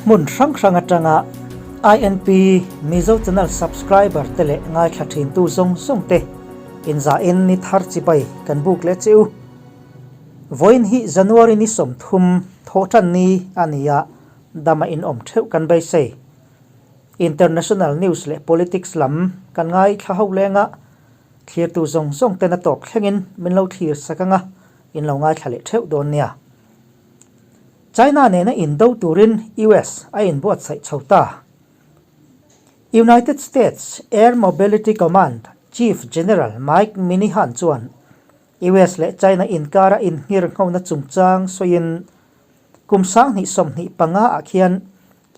Hmun hrang hrang atanga INP Mizo Channel subscriber te leh ngaithla thintu zawng zawng te inzahin ni thar chibai kan buk leh che u. Vawiin hi January ni 30 thawhtan ni a ni a, dama inawm theuh kan beisei. International news leh politics lam kan ngaithla ho leng a, thlirtu zawng zawng ten a tawp thlengin min lo thlir sak ang a, in lo ngaithla leh theuh dawn nia. China nena indo turin US a inbuatsaih chho ta. United States Air Mobility Command Chief General Mike Minihan chuan US leh China inkara innghirnghona chungchang sawiin kum 2025 ah khian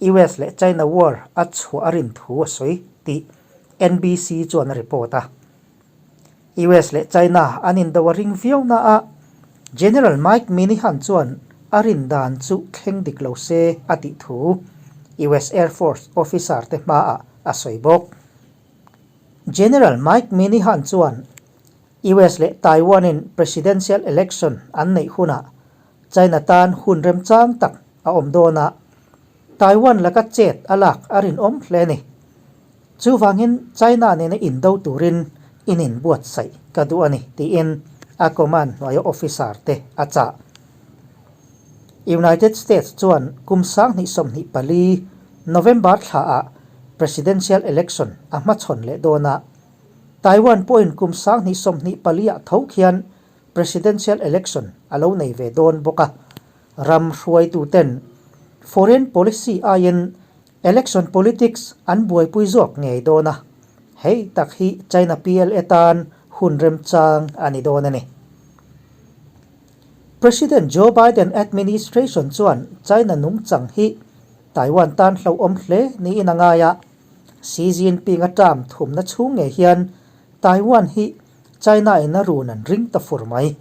US leh China war a chhuah a rin thu a sawi tih NBC chuan a report a. US leh China an indo a ring viau na a, General Mike Minihan chuan a rin dan chu thleng dik lo se a tih thu US Air Force officer te hmaah a sawi bawk. General Mike Minihan chuan US leh Taiwan in presidential election an neih hunah China tan hun remchang tak a awm dawn a, Taiwan laka chet a lak a rinawm hle a ni. Chuvangin China nena indo turin in inbuatsaih ka duh a ni, tiin a command hnuaia officer te a chah. United States chuan kum 2024 November thlaah presidential election a hmachhawn leh dawn a, Taiwan pawhin kum 2024 ah tho khian presidential election a lo nei ve dawn bawk a, ram hruaituten foreign policy aiin election politics an buaipui zawk ngei dawn a, hei tak hi China PLA tan hun remchang a ni dawn a ni. President Joe Biden administration chuan China nungchang hi Taiwan tan hlauhawm hle niin a ngai a, Xi Jinping a term thumna chhung ngei hian Taiwan hi China in a run an ring ta fur mai.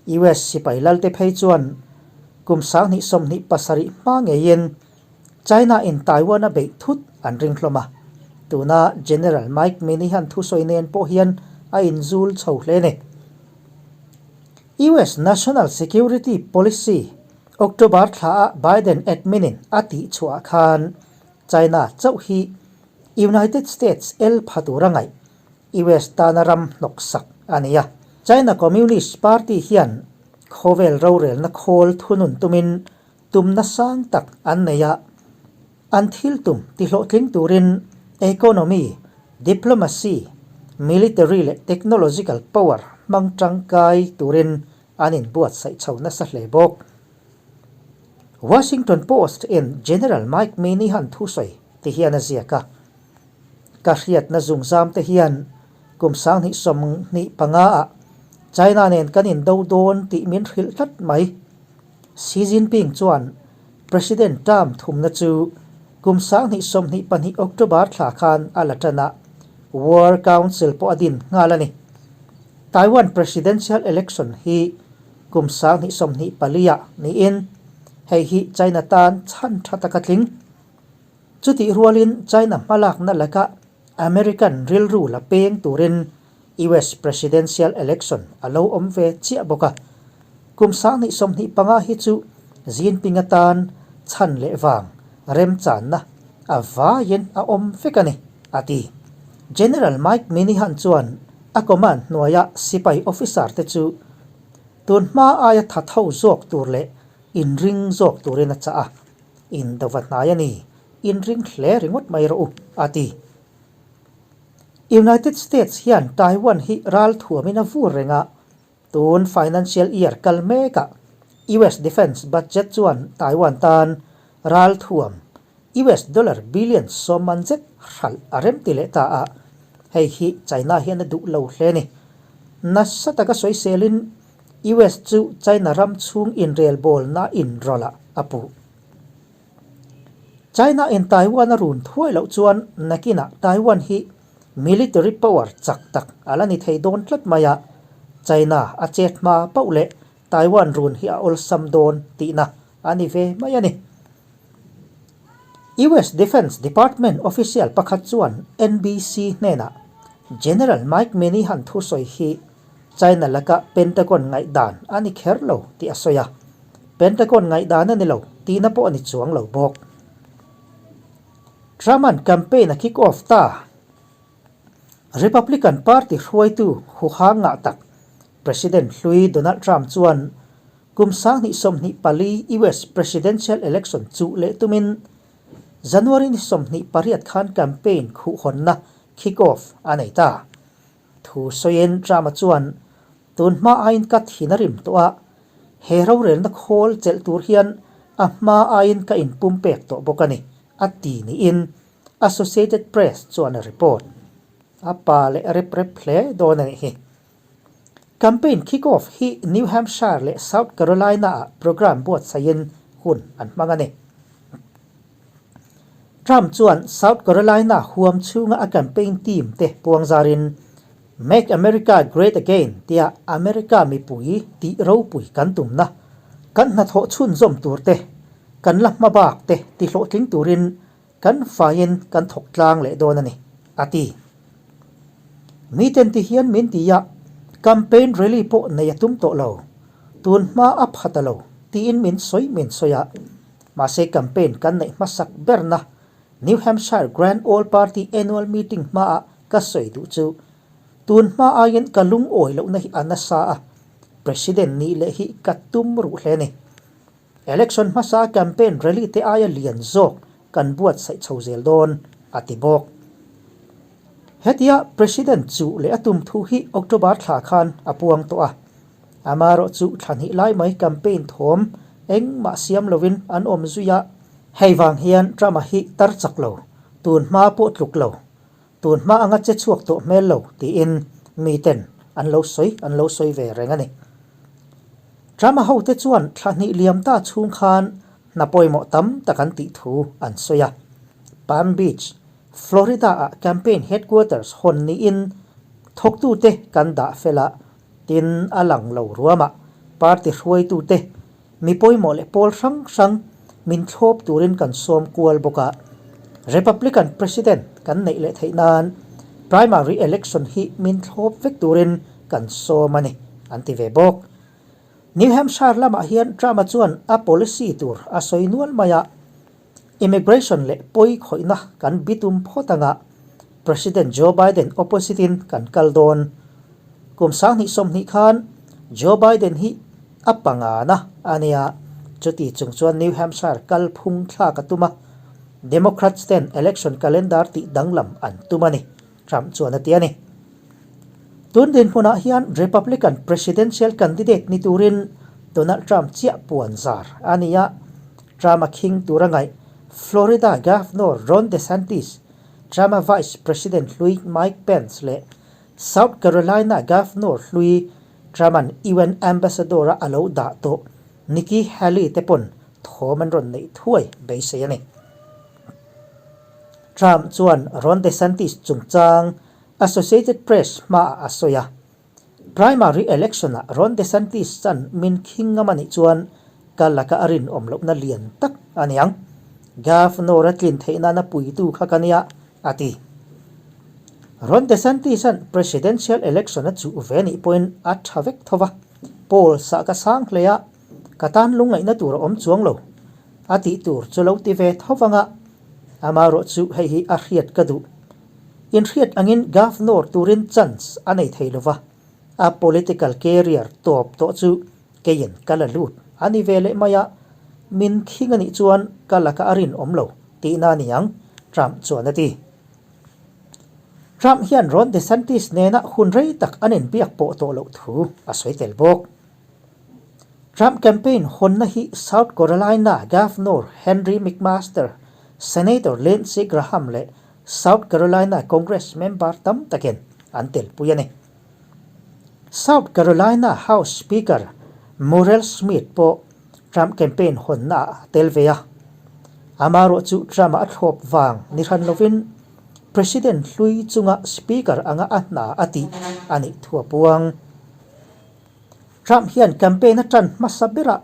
US sipai lalte phei chuan kum 2027 hma ngeiin China in Taiwan a beih thut an ring hlawm a. Tuna General Mike Minihan thusawi nen pawh hian a inzul chho hle ni. US National Security Policy October thla a Biden admin in a tih chhuah khan China chauh hi United States el pha tur a ngaih US tana ram hnawksak a ni a. China Communist Party hian khawvel rorelna khawl thunun tumin tumna sang tak an nei a. An thil tum tihlawhtling turin economy, diplomacy, military leh technological power hmang tangkai turin an inbuatsaih chho nasa hle bawk. Washington Post in General Mike Minihan thusawi ti hian a ziak a. Ka hriatna zungzam te hian kum 2025 ah China nen kan indo dawn tih min hrilh tlat mai. Xi Jinping chuan President term thumna chu kum 2022 October thla khan a la tan a, War Council pawh a din nghal a ni. Taiwan presidential election hi kum 2024 ah niin hei hi China tan chhan tha tak a tling. Chutih rualin China hmalakna laka American rilru la peng turin US presidential election a lo awm ve chiah bawk a. Kum 2025 hi chu Jinping atan chhan leh vang remchanna a vaiin a awm vek a ni, a ti. General Mike Minihan chuan a command hnuaia sipai officer te chu tun hma aia tha tho zawk tur leh inring zawk turin a chah a. In dova hnai a ni, in ring hle ringawt mai rawh u, a ti. United States hian Taiwan hi ral thuamin a vur reng a, tun financial year kal mekah US defence budget chuan Taiwan tan ral thuam US dollar billion sawm man zet hralh a rem ti leh ta a, hei hi China hian a duh lo hle a ni. Nasa taka sawiselin US chu China ram chhung inrelbawlna inrawlh ah a puh. China in Taiwan a run thuai loh chuan nakinah Taiwan hi military power chak tak a la ni thei dawn tlat mai a, China a chet hma pauh leh Taiwan run hi a awlsam dawn tihna a ni ve mai a ni. US Defense Department official pakhat chuan NBC hnenah General Mike Minihan thusawi hi China laka Pentagon ngaihdan a ni kher lo tih a sawi a, Pentagon ngaihdan a ni lo tihna pawh a ni chuang lo bawk. Trump-a'n campaign a kick off ta. Republican Party hruaitu huhang ngah tak President hlui Donald Trump chuan kum 2024 US Presidential Election chuh leh tumin January ni 28 khan campaign khuhhawnna kick off a nei ta. Thu sawiin Trump-a chuan tun hma aiin ka thin a rim tawh a, he rorelna khawl chelh tur hian a hma aiin ka inpumpek tawh bawk a ni, a ti niin Associated Press chuan a report. A pa leh rep rep hle dawn a nih hi. Campaign kick-off hi New Hampshire leh South Carolina-ah program buatsaihin hun an hmang a ni. Trump chuan South Carolina huam chhunga a campaign team te puang zarin Make America Great Again tia America mipui tih ropui kan tumna, kan hnathawh chhunzawm tur te, kan la hma bak te ti hlawhtling turin kan faiin kan thawk tlang leh dawn a ni, a ti. Miten ti hian min ti a, campaign rally pawh nei a tum tawh lo, tun hma a pha ta lo tiin min sawi min sawi a, Mahse campaign kan neih hmasak berna New Hampshire Grand Old Party Annual Meeting hmaah ka sawi duh chu tun hma aiin ka lungawi lohna hi a nasa a, President nih leh hi ka tum ruh hle a ni. Election hmasa campaign rally te aia lian zawk kan buatsaih chho zel dawn, a ti bawk. Hetia President chuh leh a tum thu hi October thla khan a puang tawh a. Amaherawh chu thla hnih lai mai campaign thawm engmah siam lovin an awm zui a. Hei vang hian Trump-a hi tar chak lo, tun hma pawh tluk lo, tun hma anga che chhuak tawh hmel lo tiin miten an lo sawi an lo sawi ve reng a ni. Trump-a hote chuan thla hnih liam ta chhung khan hna pawimawh tam tak an tih thu an sawi a. Palm Beach, Florida-ah campaign headquarters hawn niin thawktute kan dah fel a, Tin, a lang lo ruamah party hruaitute mi pawimawh leh pawl hrang hrang min thlawp turin kan sawm kual bawk a. Republican President kan neih leh theih nan primary election hi min thlawp vek turin kan sawm a ni, an ti ve bawk. New Hampshire lamah hian Trump-a chuan a policy tur a sawi nual mai a. Immigration leh pawi khawihna kan bitum phawt anga President Joe Biden opposite in kan kal dawn. Kum 2020 khan Joe Biden hi a pangana a nia, chuti chung chuan New Hampshire kal phung thlak a tum a, Democrats ten election calendar tih danglam an tum a ni, Trump chuan a ti a ni. Tun dinhmunah hian Republican presidential candidate ni turin Donald Trump chiah puan zar a ni a, Trump a khing tur a ngaih Florida Governor Ron DeSantis, Trump a Vice President hlui Mike Pence leh South Carolina Governor hlui Trump-a'n UN Ambassador-a a lo dah tawh Nikki Haley te pawn thawm an rawn neih thuai beisei a ni. Trump chuan Ron DeSantis chungchang Associated Press hmaah a sawi a, Primary election-ah Ron DeSantis chan min khing ngam a nih chuan ka laka a rinawm lohna lian tak a ni ang. Governor a tlin theih nana puitu kha ka nia, a ti. Ron DeSantis-a'n presidential election a chuh ve nih pawhin a tha vek tho va, polls ah ka sang hle a, ka tan lungngaihna tur a awm chuang lo, a tih tur chu lo ti ve tho vang a, amaherawh chu hei hi a hriat ka duh. Inhriat angin Governor turin chance a nei thei lova, a political career tawp tawh chu keiin ka la lut a ni ve leh mai a, min khing a nih chuan ka laka a rinawm lo tihna a ni ang, Trump chuan a ti. Trump hian Ron DeSantis nena hun rei tak an inbiak pawh tawh loh thu a sawi tel bawk. Trump campaign hawnna hi South Carolina Governor Henry McMaster, Senator Lindsey Graham leh South Carolina Congress member tam takin an telpui a ni. South Carolina House Speaker Murrell Smith pawh Trump campaign hawnna ah a tel ve a. Amaherawh chu Trump-a a thlawp vang ni hran lovin President hlui chunga Speaker anga a hna a tih a nih thu a puang. Trump hian campaign a tan hmasa berah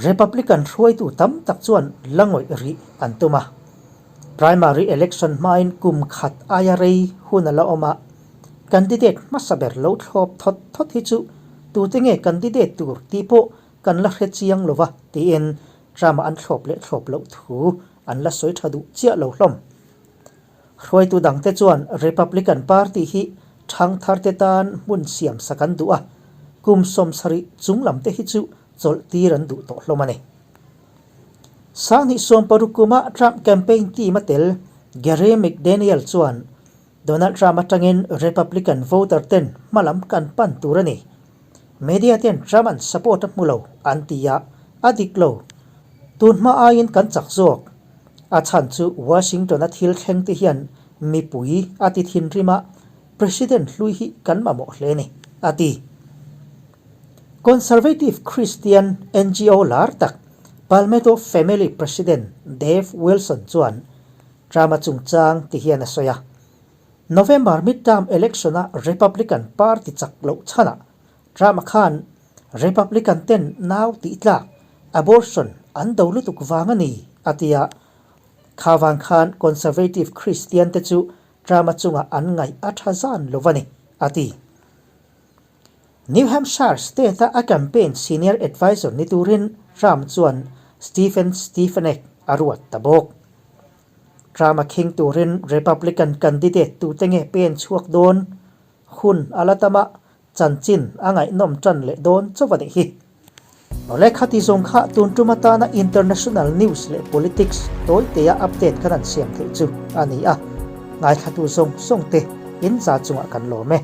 Republican hruaitu tam tak chuan la ngawih rih an tum a. Primary election hmain kum khat aia rei hun a la awm a, candidate hmasa ber lo thlawp thawt thawt hi chu tute nge candidate tur tih pawh kan la hre chiang lo va tiin Trump-a an thlawp leh thlawp loh thu an la sawi tha duh chiah lo hlawm. Hruaitu dangte chuan Republican Party hi ṭhangtharte tan hmun siamsak an duh a, kum 70 chunglamte hi chu chawlhtir an duh tawh hlawm a ni. 2016 kuma Trump campaign team a tel Gary McDaniel chuan Donald Trump atangin Republican voter ten hmalam kan pan tur a ni. Media ten Trump an support a hmu lo an ti a, a dik lo. Tun hma aiin kan chak zawk. A chhan chu Washington a thil thleng te hian mipui a ti thinrim a, President hlui hi kan mamawh hle a ni, a ti. Conservative Christian NGO lar tak Palmetto Family President Dave Wilson chuan Trump-a chungchang ti hian a sawi a. November midterm election-a Republican Party chak loh chhanah Trump-a khan Republican ten nau tih tlak, abortion, an do lutuk vang a ni, a ti a. Kha vang khan Conservative Christian te chu Trump-a chungah an ngaih a tha zan lo a ni, a ti. New Hampshire state-a a campaign senior advisor ni turin Trump chuan Stephen Stefanik a ruat ta bawk. Trump a khing turin Republican candidate tute nge pen chhuak dawn? Hun a la tam a, chanchin a ngaihnawm tan leh dawn chauh a nih hi. Awle khati zawng kha tun tum atana international news leh politics tawitea update kan han siam theih chu a ni a, ngaithlatu zawng zawng te in za chungah kan lawm e.